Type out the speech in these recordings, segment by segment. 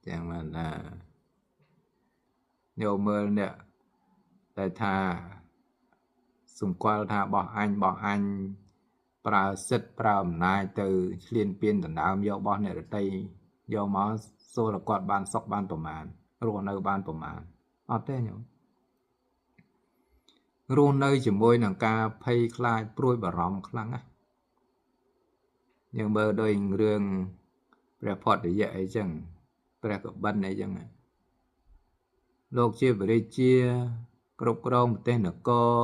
ចឹងបានថាញោមមើលអ្នកដែលថាសម្គាល់ថាបោះអញបោះអញប្រើសិទ្ធប្រើអំណាចទៅឆ្លៀនពៀនដណ្ដើមយករបស់អ្នកដទៃយកមកសូរគាត់បានសុខបានប្រមាណរស់នៅបានប្រមាណអត់ទេញោមរស់នៅជាមួយនឹងការភ័យខ្លាចព្រួយបារម្ភខ្លាំងណាស់យើងមើលដោយរឿងព្រះផតយៈអីចឹងព្រះកបិនអីចឹងលោកជាបរិជាគ្រប់គ្រងប្រទេសនគរ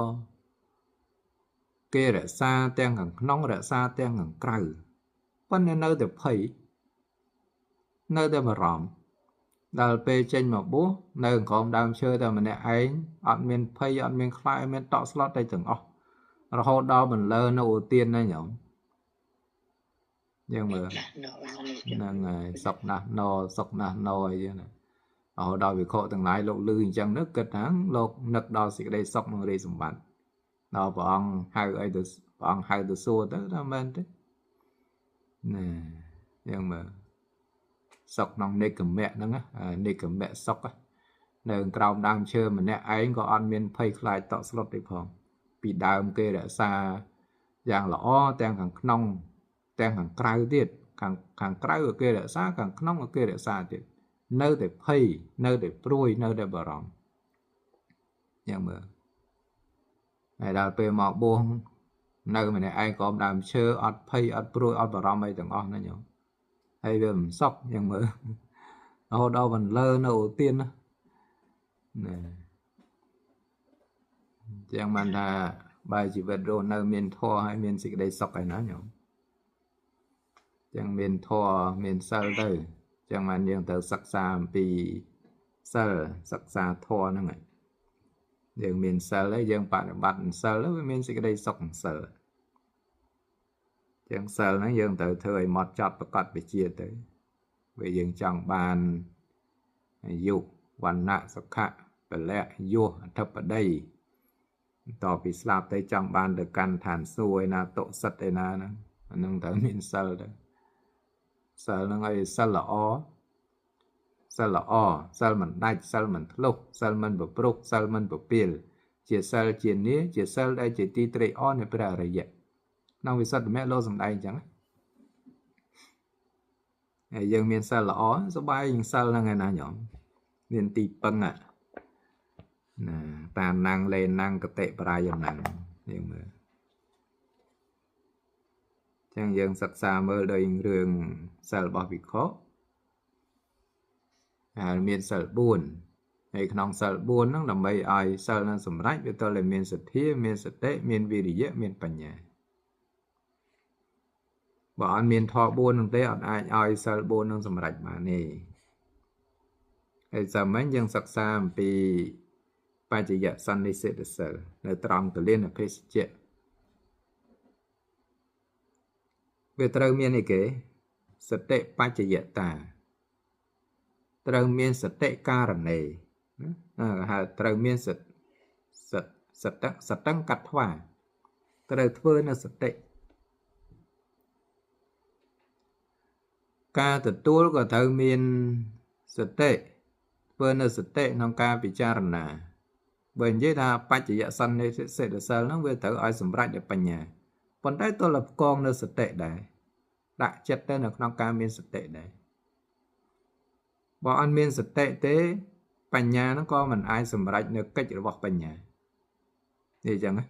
គេរក្សាទាំងខាងក្នុងរក្សាទាំងខាងក្រៅប៉ុន្តែនៅតែភ័យនៅតែបារម្ភដល់ពេលចេញមកបួសនៅក្រោមដើមឈើតែម្នាក់ឯងអត់មានភ័យអត់មានខ្លាចអត់មានតក់ស្លុតអីទាំងអស់រហូតដល់បន្លឺនៅឧទានណាញោមយើងមើលហ្នឹងហើយសុកណាស់ណសុកណាស់ណអីចឹងណារហូតដល់វិខទាំងឡាយលោកលឺអញ្ចឹងទៅគិតថាលោកនឹកដល់សេចក្តីសុខនិងរាជសម្បត្តិដល់ព្រះអង្គហៅអីទៅព្រះអង្គហៅទៅសួរទៅថាមែនទេណែយើងមើលសុខក្នុងនិគមៈហ្នឹងនិគមៈសុខនៅក្រោមដើមឈើម្នាក់ឯងក៏អត់មានភ័យខ្លាចតក់ស្លុតទេផងពីដើមគេរក្សាយ៉ាងល្អទាំងខាងក្នុងទាំងខាងក្រៅទៀតខាងក្រៅក៏គេរក្សាខាងក្នុងក៏គេរក្សាទៀតនៅតែភ័យនៅតែព្រួយនៅតែបារម្ភយ៉ាងមើលហើយដល់ពេលមកបួសនៅម្នាក់ឯងក្រោមដើមឈើអត់ភ័យអត់ព្រួយអត់បារម្ភអីទាំងអស់ណាញោមហើយវាមិនសុខយ៉ាងមើលរហូតដល់បន្លឺនៅឧទានណាណែចឹងបានថាបើជីវិតរស់នៅមានធម៌ហើយមានសេចក្តីសុខឯណាញោមចឹងមានធម៌មានសិលទៅចឹងបានយើងត្រូវសិក្សាអំពីសិលសិក្សាធម៌ហ្នឹងហើយយើងមានសិលហើយយើងបប្រតិបត្តិសិលវាមានសេចក្តីសុខសិលចឹងសិលហ្នឹងយើងត្រូវធ្វើឲ្យម៉ត់ចត់ប្រកបវិជាទៅវាយើងចង់បានអាយុវណ្ណៈសុខៈពលៈយុះអធិបតីតពីស្លាប់ទៅចង់បានទៅកាន់ឋានសួគ៌ឯណាតុសិតឯណាហ្នឹងអាហ្នឹងត្រូវមានសិលទៅសិលហ្នឹងឲ្យសិលល្អសិលល្អសិលមិនដាច់សិលមិនធ្លុះសិលមិនប្រព្រោះសិលមិនពពាលជាសិលជានីជាសិលដែលជាទីត្រេកអរនៃព្រះអរិយៈក្នុងវិសុទ្ធិមគ្គលោកសំដែងអញ្ចឹងហើយយើងមានសិលល្អសប្បាយនឹងសិលហ្នឹងឯណាញោមមានទីពឹងណាតាមណាំងលេណាំងកតិបរាយណាំងយើងមើលចឹងយើងសិក្សាមើលដោយរឿងសិលរបស់វិខហើយមានសិល4ហើយក្នុងសិល4ហ្នឹងដើម្បីឲ្យសិលហ្នឹងសម្រេចវាត្រូវតែមានសទ្ធាមានសតិមានវិរិយៈមានបញ្ញាបើអត់មានធម៌4ហ្នឹងទេអត់អាចឲ្យសិល4ហ្នឹងសម្រេចបានទេហើយសាមញ្ញយើងសិក្សាអំពីបច្ចយសន្និសិទសិលនៅត្រង់ទលានភេសជ្ជៈវាត្រូវមានអីគេសតិបច្ចយតាត្រូវមានសតិការណេណាហៅត្រូវមានសតសតង្កត្វាត្រូវធ្វើនៅសតិការទទួលក៏ត្រូវមានសតិធ្វើនៅសតិក្នុងការពិចារណាបើនិយាយថាបច្ចយសន្និសិទសិលហ្នឹងវាត្រូវឲ្យសម្រេចដោយបញ្ញាប៉ុន្តែទល់តែផ្គងនៅសតិដែរដាក់ចិត្តទៅនៅក្នុងការមានសតិដែរបើអត់មានសតិទេបញ្ញាហ្នឹងក៏មិនអាចសម្រេចនៅកិច្ចរបស់បញ្ញានេះអញ្ចឹងណា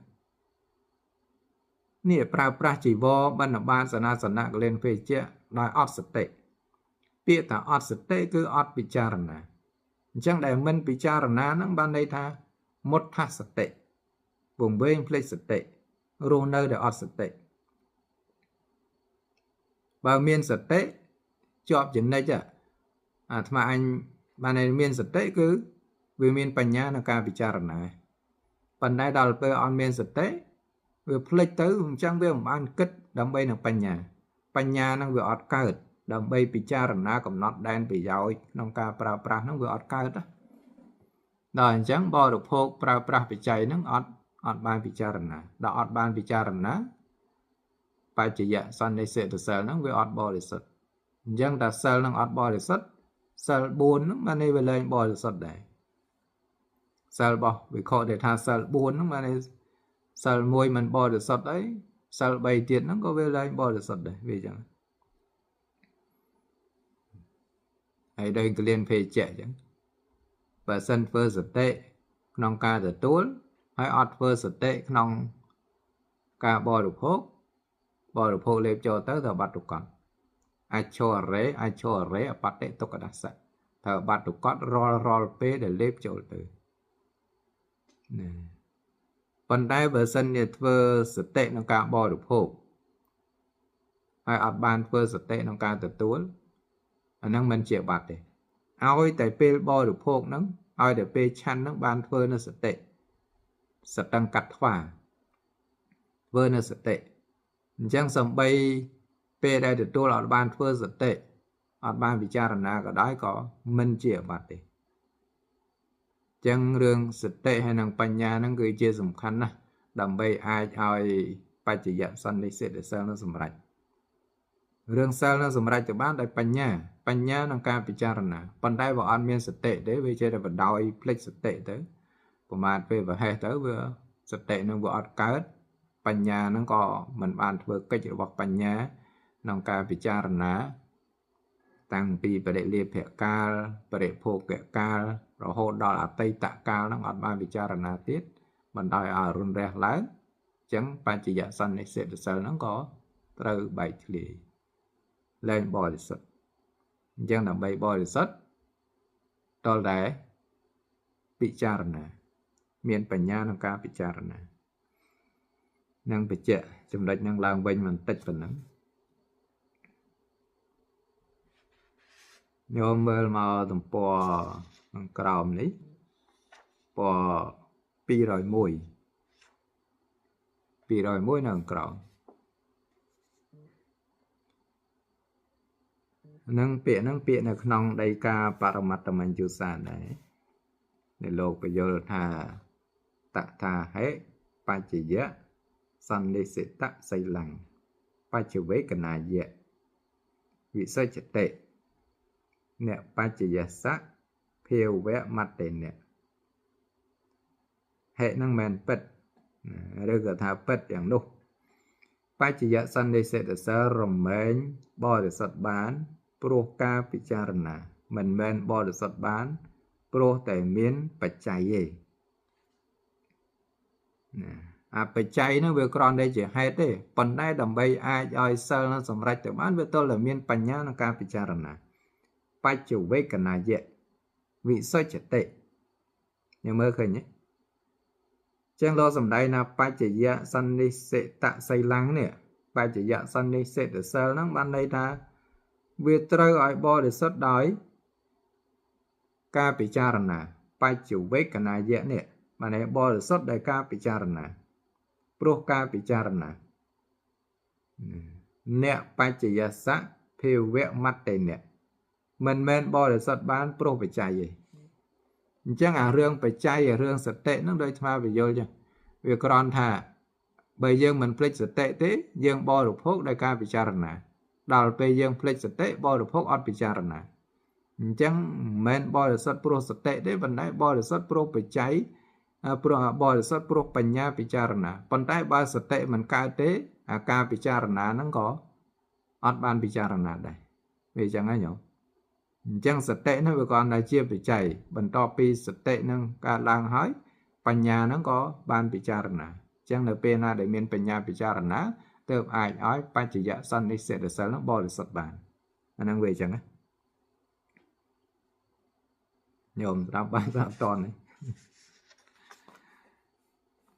នេះប្រើប្រាស់ជីវរបិណ្ឌបាតសនាសនៈកលិនភេជ្ជៈដោយអត់សតិពាក្យថាអត់សតិគឺអត់ពិចារណាអញ្ចឹងដែលមិនពិចារណាហ្នឹងបានន័យថាមុទ្ថសតិវង្វេងភ្លេចសតិរស់នៅដោយអត់សតិបើមានសតិជាប់ចំណិចអាត្មាអញបានតែមានសតិគឺវាមានបញ្ញាក្នុងការពិចារណាប៉ុន្តែដល់ពេលអត់មានសតិវាភ្លេចទៅអញ្ចឹងវាមិនបានគិតដើម្បីនឹងបញ្ញាបញ្ញាហ្នឹងវាអត់កើតដើម្បីពិចារណាកំណត់ដែនប្រយោជន៍ក្នុងការប្រើប្រាស់ហ្នឹងវាអត់កើតដល់អញ្ចឹងបរិភោគប្រើប្រាស់បច្ច័យហ្នឹងអត់បានពិចារណាដល់អត់បានពិចារណាបច្ចយសន្និសិទសិលហ្នឹងវាអត់បរិសុទ្ធអញ្ចឹងតែសិលហ្នឹងអត់បរិសុទ្ធ សិល4ហ្នឹងបានន័យវាលែងបរិសុទ្ធដែរសិលរបស់វិខដែលថាសិល4ហ្នឹងបានន័យសិល1មិនបរិសុទ្ធអីសិល3ទៀតហ្នឹងក៏វាលែងបរិសុទ្ធដែរវាចឹងហើយដូចកលៀនភេជ្ជៈចឹងបើសិនធ្វើសតិក្នុងការទទួលហើយអត់ធ្វើសតិក្នុងការបរិភោគបរិភោគលេបចូលទៅទៅបាត់ទុក្ខអច្ឆរេអច្ឆរេអបតិទុក្ខដសៈត្រូវបាត់ទុក្ខរាល់ពេលដែលលេបចូលទៅណាប៉ុន្តែបើសិនជាធ្វើសតិក្នុងការបរិភោគហើយអត់បានធ្វើសតិក្នុងការទទួលអាហ្នឹងមិនជាបាត់ទេឲ្យតែពេលបរិភោគហ្នឹងឲ្យតែពេលឆាន់ហ្នឹងបានធ្វើនៅសតិសតឹងកាត់ថ្វាធ្វើនៅសតិអញ្ចឹងសំបីពេលដែលទទួលអត់បានធ្វើសតិអត់បានពិចារណាក៏ដោយក៏មិនជាបាត់ទេចឹងរឿងសតិហើយនិងបញ្ញាហ្នឹងគឺជាសំខាន់ណាស់ដើម្បីអាចឲ្យបច្ចយសន្និសិទសិលនឹងសម្រេចរឿងសិលនឹងសម្រេចទៅបានដោយបញ្ញាបញ្ញាក្នុងការពិចារណាប៉ុន្តែបើអត់មានសតិទេវាចេះតែបដោយភ្លេចសតិទៅប្រមាទពេលប្រហែសទៅវាសតិនឹងវាអត់កើតបញ្ញាហ្នឹងក៏មិនបានធ្វើកិច្ចរបស់បញ្ញាក្នុងការពិចារណាតាំងពីបរិលាភកាលបរិភោគកាលរហូតដល់អតីតកាលហ្នឹងអត់បានពិចារណាទៀតបណ្ដោយឲ្យរុនរះឡើងអញ្ចឹងបច្ចយសន្និសិទសិលហ្នឹងក៏ត្រូវបែកធ្លាយលែងបរិសុទ្ធអញ្ចឹងដើម្បីបរិសុទ្ធតលតែពិចារណាមានបញ្ញាក្នុងការពិចារណានឹងបញ្ជាក់ចំណុចនឹងឡើងវិញបន្តិចប៉ុណ្ណឹងញោមមើលមកទំព័រខាងក្រោមនេះពណ៌201 201នៅខាងក្រោមនឹងពាក្យហ្នឹងពាក្យនៅក្នុងដីកាបរមត្តមញ្ញុសាដែរដែលលោកបញ្យល់ថាតថាហេបច្ចយៈសន្និសិតសីលੰបច្ចវេកណាយៈវិសុចតិអ្នកបច្ចយសៈភាវៈមត្តេនៈហេហ្នឹងមិនពិតឬក៏ថាពិតយ៉ាងនោះបច្ចយសន្និសិទសិលរមែងបរិសុទ្ធបានព្រោះការពិចារណាមិនមែនបរិសុទ្ធបានព្រោះតែមានបច្ច័យទេណាអាបច្ច័យហ្នឹងវាគ្រាន់តែជាហេតុទេប៉ុន្តែដើម្បីអាចឲ្យសិលនឹងសម្រេចទៅបានវាទល់តែមានបញ្ញាក្នុងការពិចារណាបច្ចវេកណាយៈវិសុចតិញមើលឃើញទេចឹងលោកសំដែងថាបច្ចយសន្និសិតសីលੰនេះបច្ចយសន្និសិទសិលហ្នឹងបានន័យថាវាត្រូវឲ្យបរិសុទ្ធដោយការពិចារណាបច្ចវេកណាយៈនេះបានន័យបរិសុទ្ធដោយការពិចារណាព្រោះការពិចារណាអ្នកបច្ចយសៈភាវៈមត្តេនៈមិនមែនបរិសុទ្ធបានព្រោះបច្ច័យទេអញ្ចឹងអារឿងបច្ច័យអារឿងសតិហ្នឹងដូចថ្មបញ្យល់ចឹងវាគ្រាន់ថាបើយើងមិនភ្លេចសតិទេយើងបរិភោគដោយការពិចារណាដល់ពេលយើងភ្លេចសតិបរិភោគអត់ពិចារណាអញ្ចឹងមិនមែនបរិសុទ្ធព្រោះសតិទេប៉ុន្តែបរិសុទ្ធព្រោះបច្ច័យព្រោះបរិសុទ្ធព្រោះបញ្ញាពិចារណាប៉ុន្តែបើសតិមិនកើតទេអាការពិចារណាហ្នឹងក៏អត់បានពិចារណាដែរវាចឹងហ្នឹងញោមអញ្ចឹងសតិហ្នឹងវាគ្រាន់តែជាបច្ច័យបន្ទាប់ពីសតិហ្នឹងកើតឡើងហើយបញ្ញាហ្នឹងក៏បានពិចារណាអញ្ចឹងនៅពេលណាដែលមានបញ្ញាពិចារណាទើបអាចឲ្យបច្ចយសន្និសិទសិលហ្នឹងបរិសុទ្ធបានអាហ្នឹងវាអញ្ចឹងណាញោមស្ដាប់បានស្ដាប់តននេះ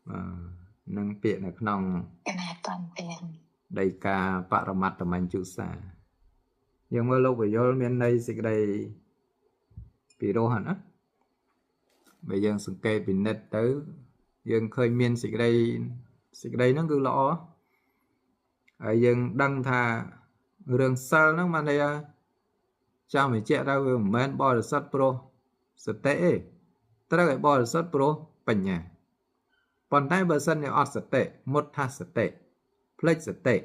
បាទនឹងពាក្យនៅក្នុងដីកាបរមត្តមញ្ញុសាយើងមើលលោកបញ្យល់មានន័យសេចក្តីពីរោះណាបើយើងសង្កេតពិនិត្យទៅយើងឃើញមានសេចក្តីហ្នឹងគឺល្អហើយយើងដឹងថារឿងសិលហ្នឹងបានន័យថាចាំបញ្ជាក់ថាវាមិនមែនបរិសុទ្ធព្រោះសតិទេត្រូវឲ្យបរិសុទ្ធព្រោះបញ្ញាប៉ុន្តែបើសិនជាអត់សតិមុទ្ថាសតិភ្លេចសតិ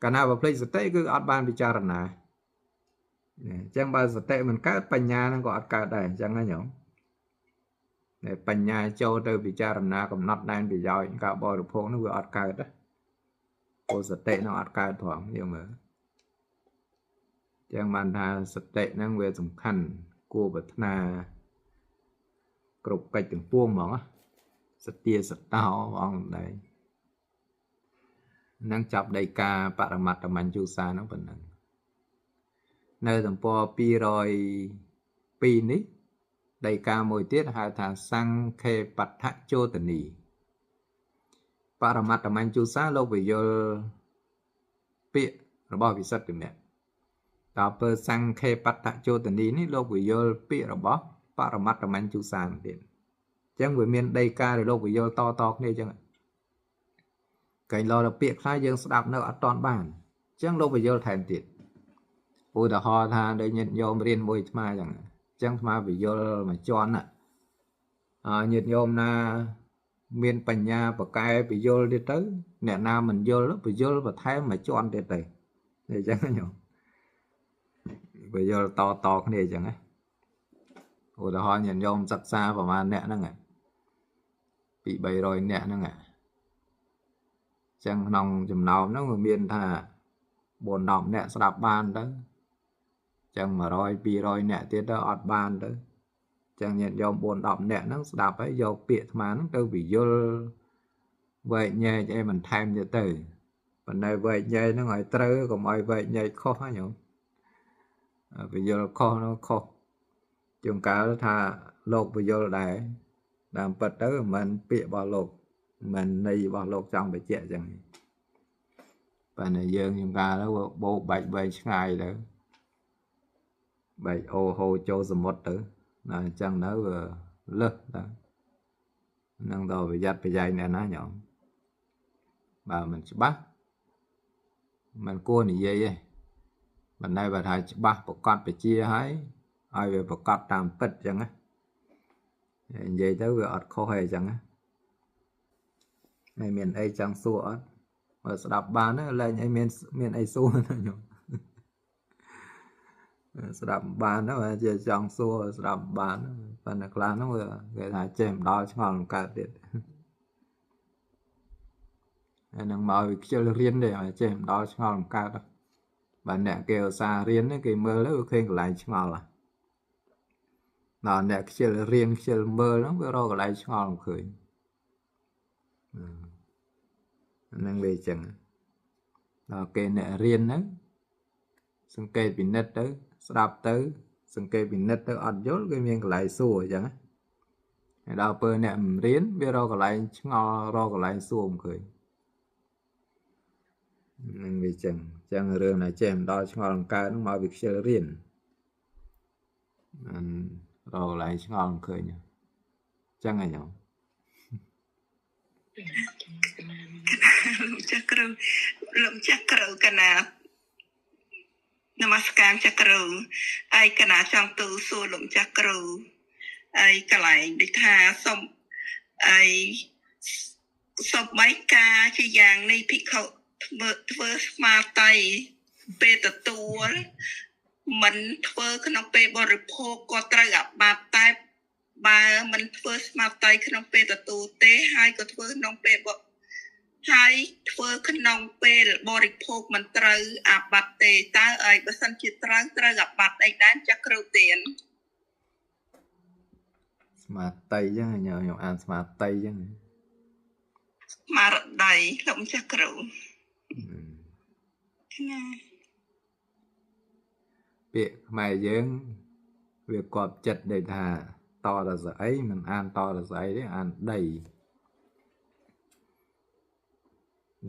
កាលណាបើភ្លេចសតិគឺអត់បានពិចារណា អញ្ចឹងបើសតិមិនកើតបញ្ញានឹងក៏អត់កើតដែរអញ្ចឹងណាញោមតែបញ្ញាចូលទៅពិចារណាកំណត់ដែនប្រយោជន៍ការបរិភោគនោះវាអត់កើតទេព្រោះសតិនឹងអត់កើតផងយើងមើលចឹងបានថាសតិហ្នឹងវាសំខាន់គួរប្រាថ្នាគ្រប់កិច្ចទាំងពួងហ្មងសទាសតោអង្គដែរនឹងចាប់ដីកាបរមត្តមញ្ជូសាហ្នឹងប៉ុណ្ណឹងនៅទំព័រ202នេះដីកាមួយទៀតហៅថាសង្ខេបដ្ឋជោតនីបរមត្តមញ្ជូសាលោកវិយល់ពាក្យរបស់វិសុទ្ធិមគ្គដល់ពេលសង្ខេបដ្ឋជោតនីនេះលោកវិយល់ពាក្យរបស់បរមត្តមញ្ជូសាទៀតអញ្ចឹងវាមានដីកាដែលលោកវិយល់តតគ្នាអញ្ចឹងកែងឡដល់ពាក្យខ្លះយើងស្ដាប់នៅអត់តាន់បានអញ្ចឹងលោកវិយល់ថែមទៀតឧទាហរណ៍ថាដូចញាតិញោមរៀនមួយអាត្មាអញ្ចឹងអញ្ចឹងអាត្មាវិយល់មួយជាន់ណាញាតិញោមណាមានបញ្ញាបកែវិយល់ទៀតទៅអ្នកណាមិនយល់វិយល់បន្ថែមមួយជាន់ទៀតទៅអញ្ចឹងញោមវិយល់តតគ្នាអញ្ចឹងណាឧទាហរណ៍ញាតិញោមសិក្សាប្រហែលអ្នកហ្នឹងពី300អ្នកហ្នឹងអញ្ចឹងក្នុងចំណោមហ្នឹងវាមានថា4 10អ្នកស្ដាប់បានទៅអញ្ចឹង100 200អ្នកទៀតទៅអត់បានទៅអញ្ចឹងញាតិញោម4 10អ្នកហ្នឹងស្ដាប់ហើយយកពាក្យអាត្មាហ្នឹងទៅវិយល់វែកញែកអីបន្ថែមទៀតទៅប៉ុន្តែវែកញែកហ្នឹងឲ្យត្រូវកុំឲ្យវែកញែកខុសហ៎ញោមវិយល់ខុសនោះខុសជួនកាលថាលោកវិយល់ដែរតាមពិតទៅមិនមែនពាក្យរបស់លោកមិនន័យរបស់លោកចង់បញ្ជាក់អញ្ចឹងប៉ុន្តែយើងជួនកាលទៅបោកបែកវែងឆ្ងាយទៅបែកអូហូចូលសមុទ្រទៅដល់អញ្ចឹងទៅវាលឹះទៅនឹងដល់ប្រយ័ត្នប្រយែងអ្នកណាញោមបើមិនច្បាស់មិនគួរនិយាយទេមិនដែលបើថាច្បាស់ប្រកាសបជាហើយឲ្យវាប្រកាសតាមពិតអញ្ចឹងណានិយាយទៅវាអត់ខុសទេអញ្ចឹងណាហើយមានអីចង់សួរអត់បើស្ដាប់បានលែងអីមានអីសួរណាញោមស្ដាប់បានទៅជាចង់សួរស្ដាប់បានប៉ុន្តែខ្លះហ្នឹងវាគេថាចេះមិនដល់ឆ្ងល់មិនកើតទៀតហើយនឹងមកវាខ្ជិលរៀនទេចេះមិនដល់ឆ្ងល់មិនកើតបើអ្នកគេឧស្សាហ៍រៀនគេមើលទៅឃើញកន្លែងឆ្ងល់ដល់អ្នកខ្ជិលរៀនខ្ជិលមើលហ្នឹងវារកកន្លែងឆ្ងល់មិនឃើញហ្នឹងវាអញ្ចឹងដល់គេអ្នករៀនហ្នឹងសង្កេតពិនិត្យទៅស្ដាប់ទៅសង្កេតពិនិត្យទៅអត់យល់គេមានកន្លែងសួរអញ្ចឹងហើយដល់ពេលអ្នកមិនរៀនវារកកន្លែងឆ្ងល់រកកន្លែងសួរមិនឃើញហ្នឹងវាអញ្ចឹងអញ្ចឹងរឿងណាចេះមិនដល់ឆ្ងល់មិនកើតហ្នឹងមកវាខ្ជិលរៀនរកកន្លែងឆ្ងល់មិនឃើញអញ្ចឹងឯងញោមលោកចាស់គ្រូលោកចាស់គ្រូកណានមស្ការចាស់គ្រូហើយកណាចង់ទូលសួរលោកចាស់គ្រូហើយកន្លែងដូចថាសុំហើយសុំបីការជាយ៉ាងនេះភិក្ខុធ្វើស្មារតីពេលទទួលមិនធ្វើក្នុងពេលបរិភោគក៏ត្រូវអាបត្តិតែបើមិនធ្វើស្មារតីក្នុងពេលទទួលទេហើយក៏ធ្វើក្នុងពេលហើយធ្វើក្នុងពេលបរិភោគមិនត្រូវអាបត្តិទេតើអីបើសិនជាត្រូវអាបត្តិអីដែរចាស់គ្រូទៀនស្មារតីចឹងខ្ញុំអានស្មារតីចឹងស្មារតីលោកចាស់គ្រូណាពាក្យខ្មែរយើងវាគប់ចិត្តដូចថាតរស្អីមិនអានតរស្អីទេអានដី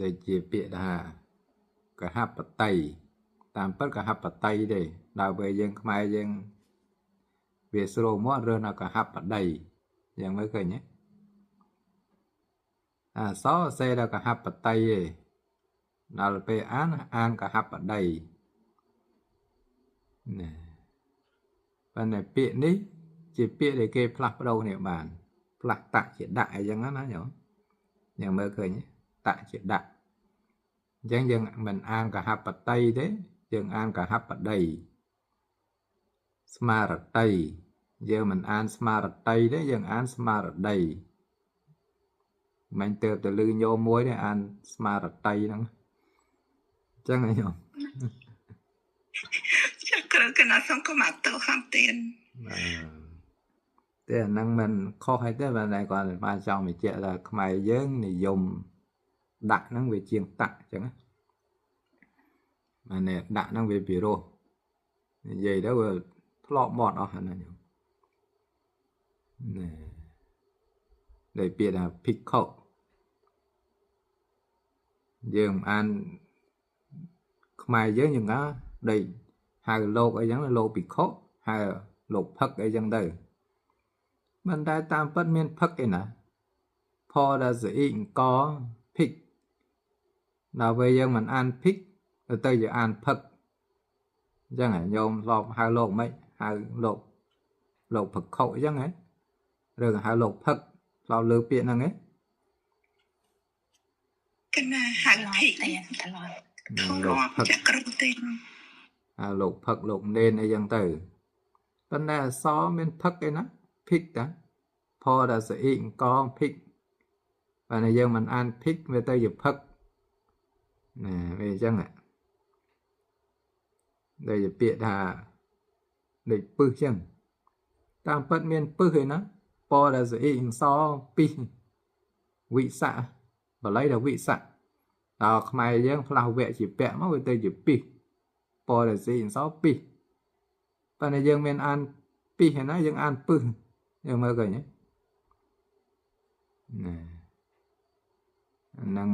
ដូចជាពាក្យថាកហបតីតាមពិតកហបតីទេដល់ពេលយើងខ្មែរយើងវាស្រួលមករើសនៅកហបតីយ៉ាងមើលឃើញទេអសសេដល់កហបតីទេដល់ពេលអានអានកហបតីណាប៉ុន្តែពាក្យនេះជាពាក្យដែលគេផ្លាស់ប្ដូរគ្នាបានផ្លាស់តជាដាក់អីចឹងណាញោមយ៉ាងមើលឃើញតជាដាក់អញ្ចឹងយើងមិនអានកហបតីទេយើងអានកហបតី ស្មារតីយើងមិនអានស្មារតីទេយើងអានស្មារតីមិនទៅទៅលឺញោមមួយទេអានស្មារតីហ្នឹងអញ្ចឹងហ៎ញោម ចាគ្រូកណាសូមខមាទោសខំទៀន បាទតែអាហ្នឹងមិនខុសអីទេបាទតែគាត់បានចង់បញ្ជាក់ថាខ្មែរយើងនិយមដាក់ហ្នឹងវាជាងតាក់អញ្ចឹងណាបាទនេះដាក់ហ្នឹងវាពិរោះនិយាយទៅវាធ្លាប់មាត់អស់ហ្នឹងញោមណែដែលពាក្យថាភិក្ខុយើងអានខ្មែរយើងយ៉ាងណាដូចហៅលោកអីចឹងលោកភិក្ខុហៅលោកផឹកអីចឹងទៅមិនតែតាមពិតមានផឹកឯណាផដល់ស្អ៊ីអង្គភិកដល់ពេលយើងមិនអានភិកទៅទៅយើងអានផឹកអញ្ចឹងហ៎ញោមធ្លាប់ហៅលោកមិនហៅលោកលោកភិក្ខុអញ្ចឹងហ៎ឬក៏ហៅលោកផឹកធ្លាប់លើពាក្យហ្នឹងហ៎ កណាហៅភិក ត្រឡប់ លោកផឹក ចាគ្រូទេ ហៅលោកផឹកលោកនេនអីចឹងទៅប៉ុន្តែអសមានផឹកឯណាភិកតាផដល់ស្អ៊ីអង្គភិកបាទយើងមិនអានភិកវាទៅជាផឹកណាវាអញ្ចឹងដែលជាពាក្យថាដូចពឹសចឹងតាមពិតមានពឹសឯណាពដល់ស្អ៊ីអង្សពីវិសៈបល័យដល់វិសៈដល់ខ្មែរយើងផ្លាស់វៈជាពៈមកវាទៅជាពីពដល់ស្អ៊ីអង្សពីប៉ុន្តែយើងមានអានពីឯណាយើងអានពឹសយើងមើលឃើញទេណាហ្នឹង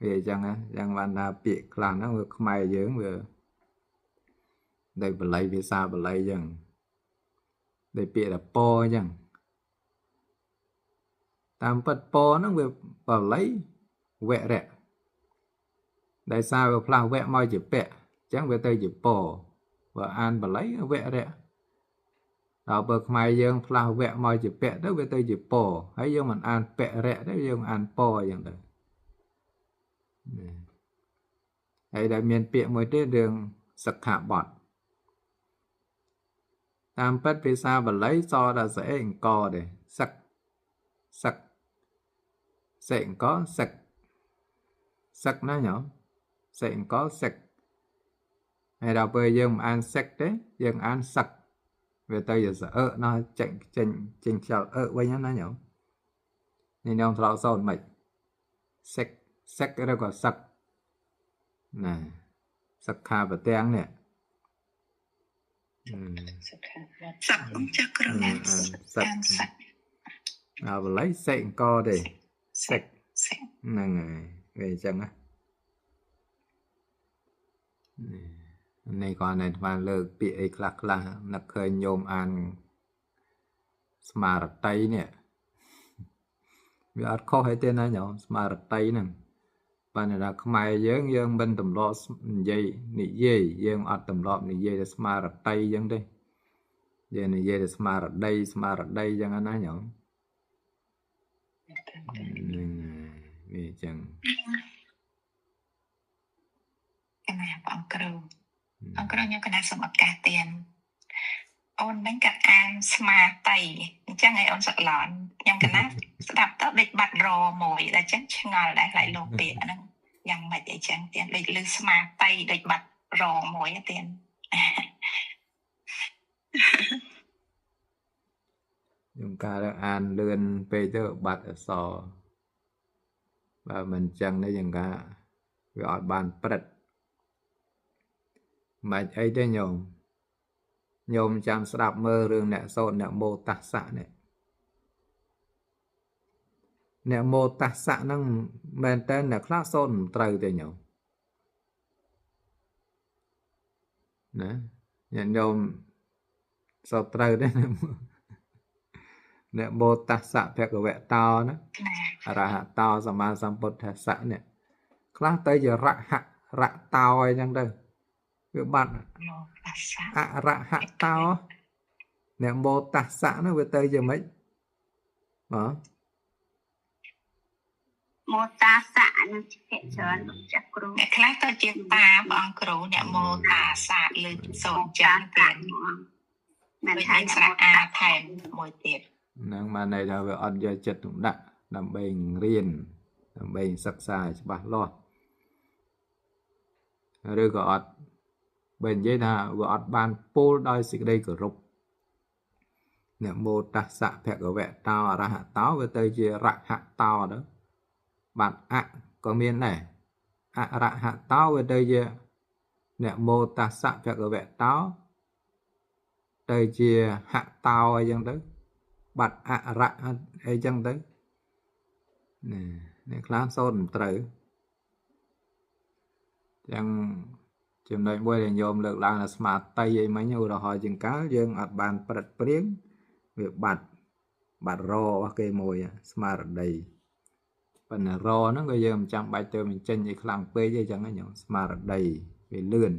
វាអញ្ចឹងយ៉ាងបានថាពាក្យខ្លះហ្នឹងវាខ្មែរយើងវាដែលបល័យភាសាបល័យអញ្ចឹងដែលពាក្យថាពអញ្ចឹងតាមពិតពហ្នឹងវាបល័យវរៈដែលសារវាផ្លាស់វៈមកជាពៈអញ្ចឹងវាទៅជាពបើអានបល័យវរៈដល់បើខ្មែរយើងផ្លាស់វៈមកជាពៈទៅវាទៅជាពហើយយើងមិនអានពរៈទេយើងអានពអញ្ចឹងទៅហើយដែលមានពាក្យមួយទៀតរឿងសិក្ខាបទតាមពិតភាសាបាលីសដល់ស្អីអង្គទេសឹកសឹកសេអង្គសឹកសឹកណាញោមសេអង្គសឹកហើយដល់ពេលយើងមិនអានសឹកទេយើងអានសឹកវាទៅជាស្អឺណោះចេញចេញចេញខ្យល់អឺវិញណាញោមនេះញោមធ្លាប់សូត្រមិនសឹកសឹកឬក៏សឹកណាសិក្ខាបទាំងនេះ សិក្ខាបទ សឹកចាគ្រូ សឹកអបល័យសេអង្គទេសឹកហ្នឹងហើយវាអញ្ចឹងណានេះគាត់នៅបានលើកពាក្យអីខ្លះខ្លះនឹកឃើញញោមអានស្មារតីនេះវាអត់ខុសអីទេណាញោមស្មារតីហ្នឹងបានថាខ្មែរយើងយើងមិនទម្លាប់និយាយនិយាយយើងអត់ទម្លាប់និយាយតែស្មារតីអញ្ចឹងទេយើងនិយាយតែស្មារតីស្មារតីអញ្ចឹងណាញោមហ្នឹងវាអញ្ចឹង កណាបងគ្រូអង្គគ្រូខ្ញុំកណាសូមឱកាសទៀនអូនហ្នឹងក៏អានស្មាតីអញ្ចឹងឲ្យអូនសក្លនខ្ញុំកណាស្ដាប់ទៅដូចបាត់រមួយដល់អញ្ចឹងឆ្ងល់ដែរខ្លាចលោកពាក្យហ្នឹងយ៉ាងម៉េចអីចឹងទៀនដូចលឺស្មាតីដូចបាត់រមួយទៀន ខ្ញុំកាលអានលឿនពេកទៅបាត់អក្សរបើមិនអញ្ចឹងនេះយ៉ាងកាវាអត់បានព្រឹត្តមិនអីទេញោមញោមចាំស្ដាប់មើលរឿងអ្នកសូត្រអ្នកមោតស្សៈនេះអ្នកមោតស្សៈហ្នឹងមែនតើអ្នកខ្លះសូត្រមិនត្រូវទេញោមណាញាតិញោមសូត្រត្រូវទេអ្នកមោតស្សៈភគវតោណាអរហតោសម្មាសម្ពុទ្ធស្សៈនេះខ្លះទៅជារហៈរតោអីចឹងទៅវាបាត់អរហតោអ្នកមោតស្សៈនោះវាទៅជាម៉េចបាទ មោតាសៈនឹងភាគច្រើនចាស់គ្រូ អ្នកខ្លះទៅជាតាបងគ្រូអ្នកមោតាសៈលើសូត្រចឹងទៀត មិន ដូច ថា មានស្រៈអាថែមមួយទៀត ហ្នឹងបានន័យថាវាអត់យកចិត្តទុកដាក់ដើម្បីរៀនដើម្បីសិក្សាឲ្យច្បាស់លាស់ឬក៏អត់បើនិយាយថាវាអត់បានពោលដោយសេចក្តីគោរពនមោតស្សៈភគវៈតោអរហតោវាទៅជារហតោទៅបាត់អក៏មានដែរអរហតោវាទៅជានមោតស្សៈភគវៈតោទៅជាហតោអីចឹងទៅបាត់អរៈអីចឹងទៅណាអ្នកខ្លះសូត្រមិនត្រូវចឹងចំណុចមួយដែលញោមលើកឡើងថាស្មារតីអីមិញឧទាហរណ៍ជាងកាលយើងអត់បានប្រឹតព្រៀងវាបាត់ររបស់គេមួយស្មារតីប៉ុន្តែរហ្នឹងក៏យើងមិនចាំបាច់ទៅបញ្ចេញឲ្យខ្លាំងពេកអីចឹងណាញោមស្មារតីវាលឿន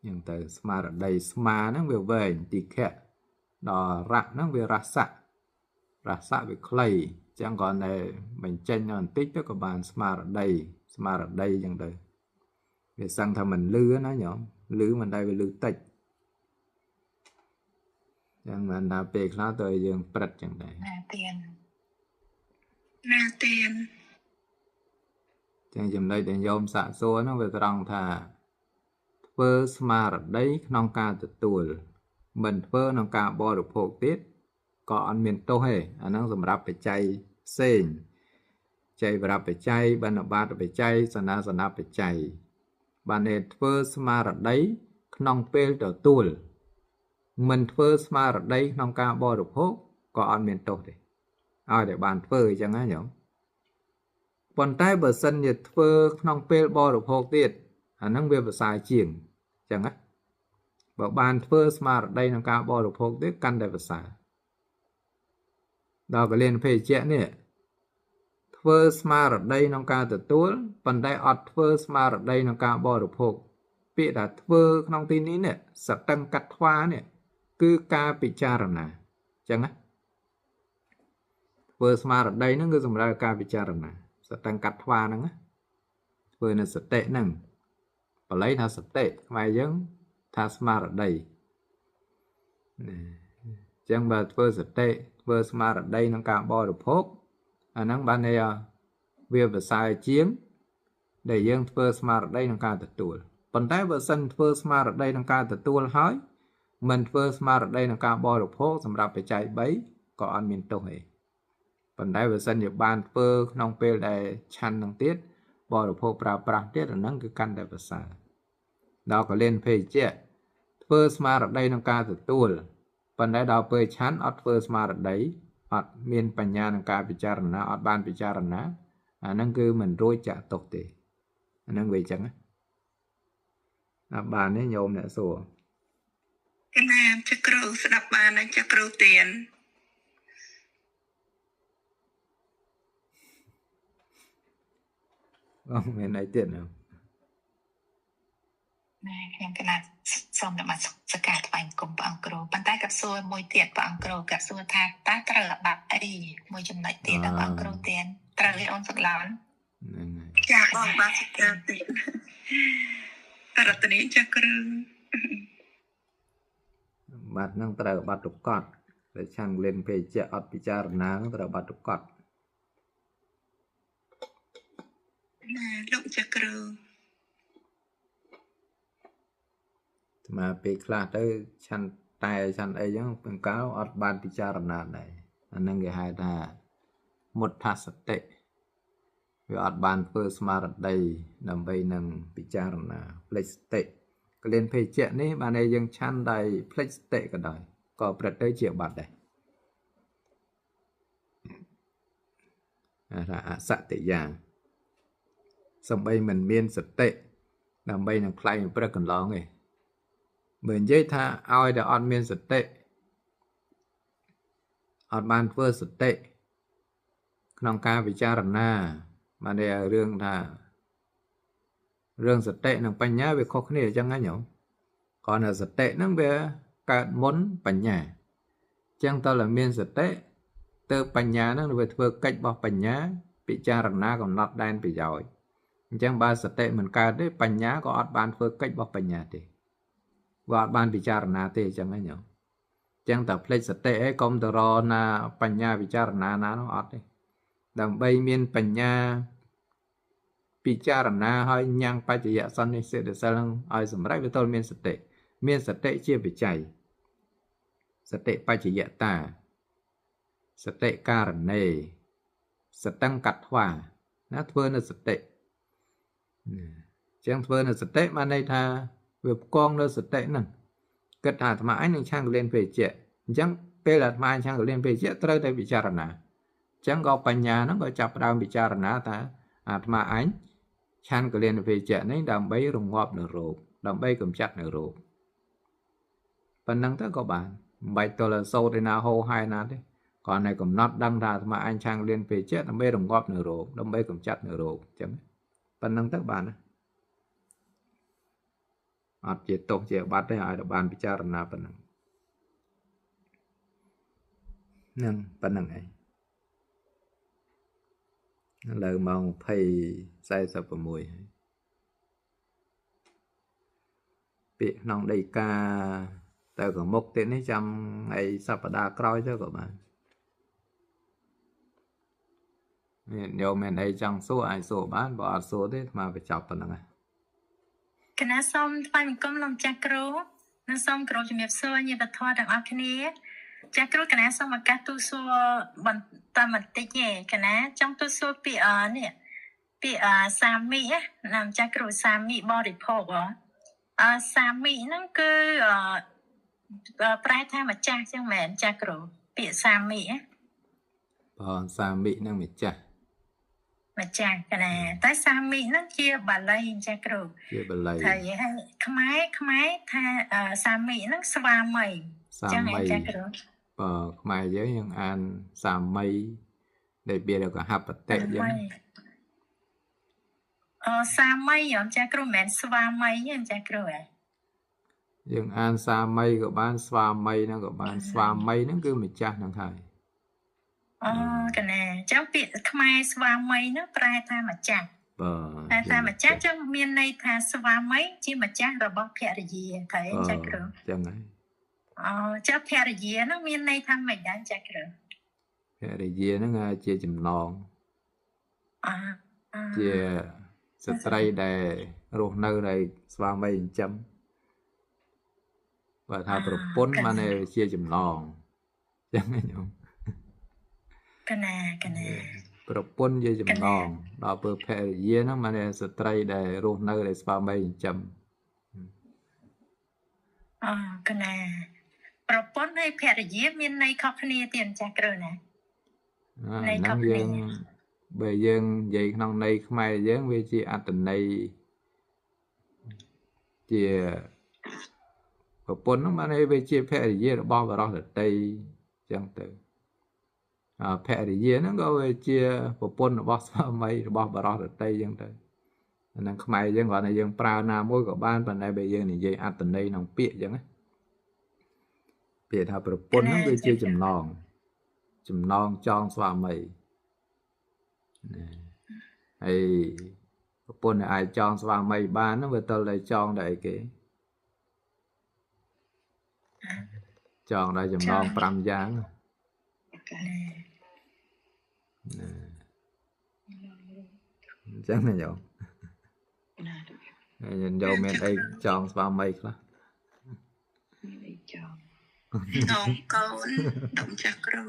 ចឹងទៅស្មារតីស្មាហ្នឹងវាវែងទីខៈដល់រៈហ្នឹងវារសៈរសៈវាខ្លីចឹងគ្រាន់តែបញ្ចេញបន្តិចទៅក៏បានស្មារតីស្មារតីចឹងទៅវាសឹងថាមិនលឺណាញោមលឺមិនដែរវាលឺតិចចឹងបានថាពេលខ្លះទៅយើងព្រឹត្តចឹងដែរ ណាទៀន ណាទៀន ចឹងចំណុចដែលញោមសាកសួរហ្នឹងវាត្រង់ថាធ្វើស្មារតីក្នុងការទទួលមិនធ្វើក្នុងការបរិភោគទៀតក៏អត់មានទោសទេអាហ្នឹងសម្រាប់បច្ច័យផ្សេងចៃវរបច្ច័យបណ្ឌបាតបច្ច័យសនាសនបច្ច័យបានន័យធ្វើស្មារតីក្នុងពេលទទួលមិនធ្វើស្មារតីក្នុងការបរិភោគក៏អត់មានទោសទេឲ្យតែបានធ្វើអញ្ចឹងណាញោមប៉ុន្តែបើសិនជាធ្វើក្នុងពេលបរិភោគទៀតអាហ្នឹងវាប្រសើរជាងអញ្ចឹងណាបើបានធ្វើស្មារតីក្នុងការបរិភោគទៀតកាន់តែប្រសើរដល់កលៀនភេជ្ជៈនេះធ្វើស្មារតីក្នុងការទទួលប៉ុន្តែអត់ធ្វើស្មារតីក្នុងការបរិភោគពាក្យថាធ្វើក្នុងទីនេះនេះសតឹងកត្វានេះគឺការពិចារណាអញ្ចឹងណាធ្វើស្មារតីហ្នឹងគឺសម្រាប់ការពិចារណាសតឹងកត្វាហ្នឹងណាធ្វើនៅសតិហ្នឹងបាលីថាសតិខ្មែរយើងថាស្មារតីណាអញ្ចឹងបើធ្វើសតិធ្វើស្មារតីក្នុងការបរិភោគអាហ្នឹងបានន័យវាប្រសើរជាងដែលយើងធ្វើស្មារតីក្នុងការទទួលប៉ុន្តែបើសិនធ្វើស្មារតីក្នុងការទទួលហើយមិនធ្វើស្មារតីក្នុងការបរិភោគសម្រាប់បច្ច័យ3ក៏អត់មានទោសទេប៉ុន្តែបើសិនជាបានធ្វើក្នុងពេលដែលឆាន់នឹងទៀតបរិភោគប្រើប្រាស់ទៀតអាហ្នឹងគឺកាន់តែប្រសើរដល់កលៀនភេជ្ជៈធ្វើស្មារតីក្នុងការទទួលប៉ុន្តែដល់ពេលឆាន់អត់ធ្វើស្មារតីអត់មានបញ្ញាក្នុងការពិចារណាអត់បានពិចារណាអាហ្នឹងគឺមិនរួចចាក់ទុកទេអាហ្នឹងវាអញ្ចឹងណាបានទេញោមអ្នកសួរកណាចគ្រូស្ដាប់បានហើយចគ្រូទៀនអូមានអីទៀតណា ណែខ្ញុំកណាសូមនមស្ការថ្វាយគុំព្រះអង្គគ្រូប៉ុន្តែក៏សួរមួយទៀតព្រះអង្គគ្រូក៏សួរថាតើត្រូវអាបត្តិអីមួយចំណុចទៀតដល់ព្រះអង្គគ្រូទៀនត្រូវឲ្យអូនសុកឡន ហ្នឹងហើយ ចាបងបាទសកាទៀនរតនីចគ្រូ បាត់ហ្នឹងត្រូវបាត់ទុកត់តែឆាំងលេនភេជ្ជៈអត់ពិចារណាហ្នឹងត្រូវបាត់ទុកត់ ណាលោកចគ្រូ ស្មាពេលខ្លះទៅឆាន់តែឆាន់អីចឹងពង្កៅអត់បានពិចារណាដែរអាហ្នឹងគេហៅថាមុទ្ថសតិវាអត់បានធ្វើស្មារតីដើម្បីនឹងពិចារណាផ្លេចសតិកលៀនភេជ្ជៈនេះបានតែយើងឆាន់ដោយផ្លេចសតិក៏ដោយក៏ប្រព្រឹត្តទៅជាបាត់ដែរថាអសតិយាសំបីមិនមានសតិដើម្បីនឹងខ្លែងព្រឹកកន្លងទេបើនិយាយថាឲ្យតែអត់មានសតិអត់បានធ្វើសតិក្នុងការពិចារណាបានតែរឿងថារឿងសតិនិងបញ្ញាវាខុសគ្នាអញ្ចឹងណាញោមគ្រាន់តែសតិហ្នឹងវាកើតមុនបញ្ញាអញ្ចឹងតើតែមានសតិទៅបញ្ញាហ្នឹងវាធ្វើកិច្ចរបស់បញ្ញាពិចារណាកំណត់ដែនប្រយោជន៍អញ្ចឹងបើសតិមិនកើតទេបញ្ញាក៏អត់បានធ្វើកិច្ចរបស់បញ្ញាទេវាអត់បានពិចារណាទេអញ្ចឹងណាញោម ចឹងតែភ្លេចសតិឯងកុំទៅរណាបញ្ញាពិចារណាណានោះអត់ទេដើម្បីមានបញ្ញាពិចារណាឲ្យញ៉ាំងបច្ចយសន្និសិទសិលនឹងឲ្យសម្រេចវាទល់មានសតិមានសតិជាបច្ច័យសតិបច្ចយតាសតិការណេសតង្កត្វាណាធ្វើនៅសតិចឹងធ្វើនៅសតិបានន័យថាវាផ្គងនៅសតិហ្នឹងគិតថាអាត្មាឯងនឹងឆាំងកលៀនភេជ្ជៈអញ្ចឹងពេលអាត្មាឆាំងកលៀនភេជ្ជៈត្រូវតែពិចារណាអញ្ចឹងក៏បញ្ញាហ្នឹងក៏ចាប់ផ្ដើមពិចារណាថាអាត្មាឯងឆាន់កលៀនភេជ្ជៈនេះដើម្បីរងាប់នៅរោគដើម្បីកម្ចាត់នៅរោគប៉ុណ្ណឹងទៅក៏បានមិនបាច់ទល់សូត្រឯណាហោហែណាទេគ្រាន់តែកំណត់ដឹងថាអាត្មាអញឆាំងលៀនភេជ្ជៈដើម្បីរងាប់នៅរោគដើម្បីកម្ចាត់នៅរោគអញ្ចឹងប៉ុណ្ណឹងទៅបានណាអត់ជាទោសជាបាត់ទេឲ្យតែបានពិចារណាប៉ុណ្ណឹងហ្នឹងប៉ុណ្ណឹងឯងឥឡូវម៉ោង20:46ហើយពាក្យក្នុងដីកាទៅក៏មុខទៀតនេះចាំអីសប្តាហ៍ក្រោយទៅក៏បានមានញោមមានអីចង់សួរអាចសួរបានបើអត់សួរទេអាត្មាបញ្ចប់ប៉ុណ្្នឹងហើយកណាសូមថ្វាយបង្គំលោកម្ចាស់គ្រូនិងសូមគោរពជំរាបសួរញាតិធម៌ទាំងអស់គ្នាចាស់គ្រូកណាសូមឱកាសទូសួរបន្តបន្តិចទេកណាចង់ទូសួរពីនេះពីសាមីណាម្ចាស់គ្រូសាមីបរិភោគសាមីហ្នឹងគឺប្រែថាម្ចាស់ចឹងមែនចាស់គ្រូពាក្យសាមីបងសាមីហ្នឹងម្ចាស់ម្ចាស់កណាតែសាមីហ្នឹងជាបាលីចាស់គ្រូជាបាលីហើយខ្មែរថាសាមីហ្នឹងស្វាមីចឹងឯងចាស់គ្រូបើខ្មែរយើងអានសាមីដែលវាកហបតិចឹងសាមីអចាស់គ្រូមិនមែនស្វាមីទេចាស់គ្រូហ៎យើងអានសាមីក៏បានស្វាមីហ្នឹងក៏បានស្វាមីហ្នឹងគឺម្ចាស់ហ្នឹងហើយអូកណាចឹងពាក្យខ្មែរស្វាមីហ្នឹងប្រែថាម្ចាស់បាទតែថាម្ចាស់ចឹងមានន័យថាស្វាមីជាម្ចាស់របស់ភរិយាត្រូវទេចាស់គ្រូចឹងហើយអូចុះភរិយាហ្នឹងមានន័យថាម៉េចដែរចាស់គ្រូភរិយាហ្នឹងជាចំណងជាស្ត្រីដែលរស់នៅในស្វាមីចិញ្ចឹមបើថាប្រពន្ធបានជាចំណងចឹងញោមកណាកណាប្រពន្ធជាចំណងដល់ពេលភរិយាហ្នឹងបានស្ត្រីដែលរស់នៅในស្វាមីចិញ្ចឹមអូកណាប្រពន្ធហើយភរិយាមានន័យខុសគ្នាទៀតចាស់គ្រូណាន័យខុសគ្នាបើយើងនិយាយក្នុងន័យខ្មែរយើងវាជាអត្ថន័យជាប្រពន្ធហ្នឹងបានវាជាភរិយារបស់បរិសដតីចឹងទៅភរិយាហ្នឹងក៏វាជាប្រពន្ធរបស់ស្វាមីរបស់បរិសដតីចឹងទៅអាហ្នឹងខ្មែរយើងគ្រាន់តែយើងប្រើណាមួយក៏បានប៉ុន្តែបើយើងនិយាយអត្ថន័យក្នុងពាក្យចឹងណាពាក្យថាប្រពន្ធហ្នឹងវាជាចំណងចំណងចងស្វាមីណាហើយប្រពន្ធអាចចងស្វាមីបានហ្នឹងវាទល់តែចងដល់អីគេចងដល់ចំណង5យ៉ាងណាអញ្ចឹងណាញោមហើយញោមមានអីចងស្វាមីខ្លះមានអីចងនងកូនដុំចាស់គ្រូ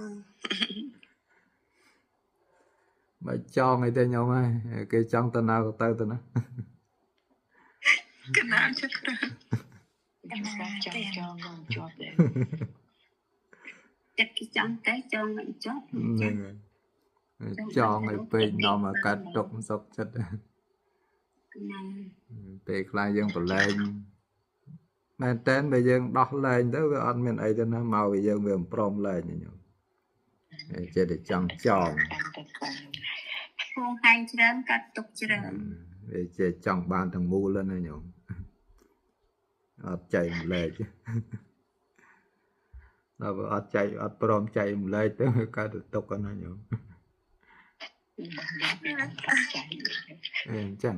បើចងអីទេញោមហើយគេចង់ទៅណាក៏ទៅទៅណាកណាចាស់គ្រូកណាចង់ចងងជាប់ដែរចិត្តគេចង់តែចងមិនជាប់ហ្នឹងចងឲ្យពេកនាំឲ្យកាត់ទុកសុខចិត្តហ្នឹងពេលខ្លះយើងប្រឡែងមែនតើបើយើងដោះលែងទៅវាអត់មានអីទេណាមកវាយើងវាមិនព្រមលែងញោមចេះតែចង់ចងហួងហែងច្រើនកាត់ទុកច្រើនវាចេះចង់បានទាំងមូលណាញោមអត់ចែកម្លែកដល់បើអត់ចែកអត់ព្រមចែកម្លែកទៅវាកើតទៅទុកណាញោមអញ្ចឹង